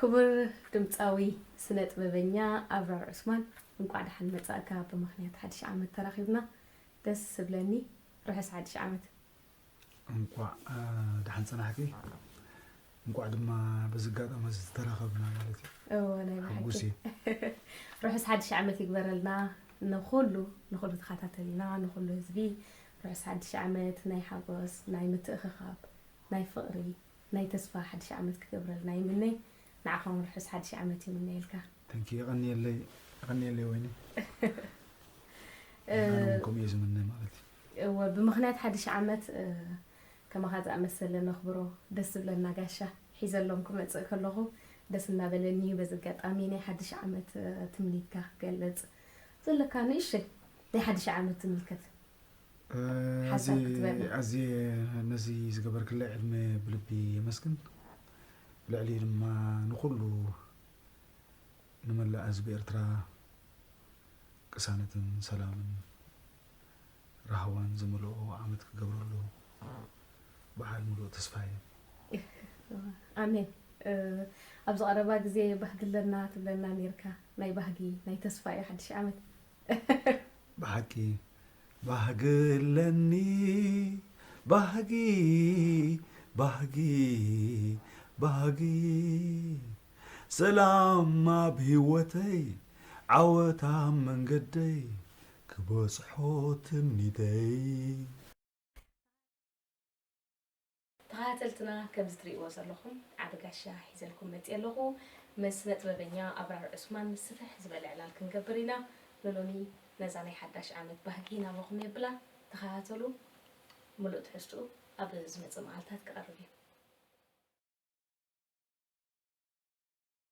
ክቡር ድምፃዊ ስነ ጥበበኛ ኣብራር ዑስማን፣ እንቋዕ ደሓን መጻእካ። ብምኽንያት ሓድሽ ዓመት ተራኺብና ደስ ዝብለኒ። ርሑስ ሓድሽ ዓመት። እንቋዕ ደሓን ጸናሕኪ። እንቋዕ ድማ በዚ ኣጋጣሚ እዚ ተራኸብና ማለት እዩ። እወ ናይ ብሓቂ። ርሑስ ሓድሽ ዓመት ይግበረልና ንኹሉ ንኹሉ ተኸታተልና ንኹሉ ህዝቢ። ርሑስ ሓድሽ ዓመት ናይ ሓጎስ ናይ ምትእኽኻብ ናይ ፍቕሪ ናይ ተስፋ ሓድሽ ዓመት ክገብረልና ይምነ። ንዓኻ እውን ርሑስ ሓድሽ ዓመት ይምነየልካ። ተንኪ የቐንየለይ የቐንየለይ ወይኒ። ኣነ እውን ከምኡ እየ ዝምነ ማለት እዩ። እወ ብምኽንያት ሓድሽ ዓመት ከማኻ ዝኣመሰለ ነኽብሮ ደስ ዝብለና ጋሻ ሒዘሎም ክመፅእ ከለኹ ደስ እናበለኒ እዩ። በዚ ኣጋጣሚ ናይ ሓድሽ ዓመት ትምኒትካ ክገልፅ ዘለካ ንእሽተይ ናይ ሓድሽ ዓመት ዝምልከት ሓሳብ ክትበኒ። ኣዝየ ነዚ ዝገበርክለይ ዕድመ ብልቢ የመስግን። ልዕሊኡ ድማ ንኹሉ ንመላእ ህዝቢ ኤርትራ ቅሳነትን ሰላምን ራህዋን ዝመልኦ ዓመት ክገብረሉ በዓል ሙሉእ ተስፋ እየ። ኣሜን። ኣብዚ ቀረባ ግዜ ባህጊ ኣለና ትብለና ኔርካ። ናይ ባህጊ ናይ ተስፋ እዩ ሓድሽ ዓመት። ብሓቂ ባህጊ ኣለኒ ባህጊ ባህጊ ባህጊ ሰላም ኣብ ህይወተይ ዓወት ኣብ መንገደይ ክበጽሖ ትምኒተይ። ተኸታተልትና ከምዚ ትርእይዎ ዘለኹም ዓቢ ጋሻ ሒዘልኩም መጽየ ኣለኹ። ምስ ስነ ጥበበኛ ኣብራር ዑስማን ስፍሕ ዝበለ ዕላል ክንገብር ኢና። ንሎሚ ነዛ ናይ ሓዳሽ ዓመት ባህጊ ናባኹም የብላ። ተኸታተሉ። ምሉእ ትሕዝትኡ ኣብ ዝመጽእ መዓልታት ክቐርብ እዩ።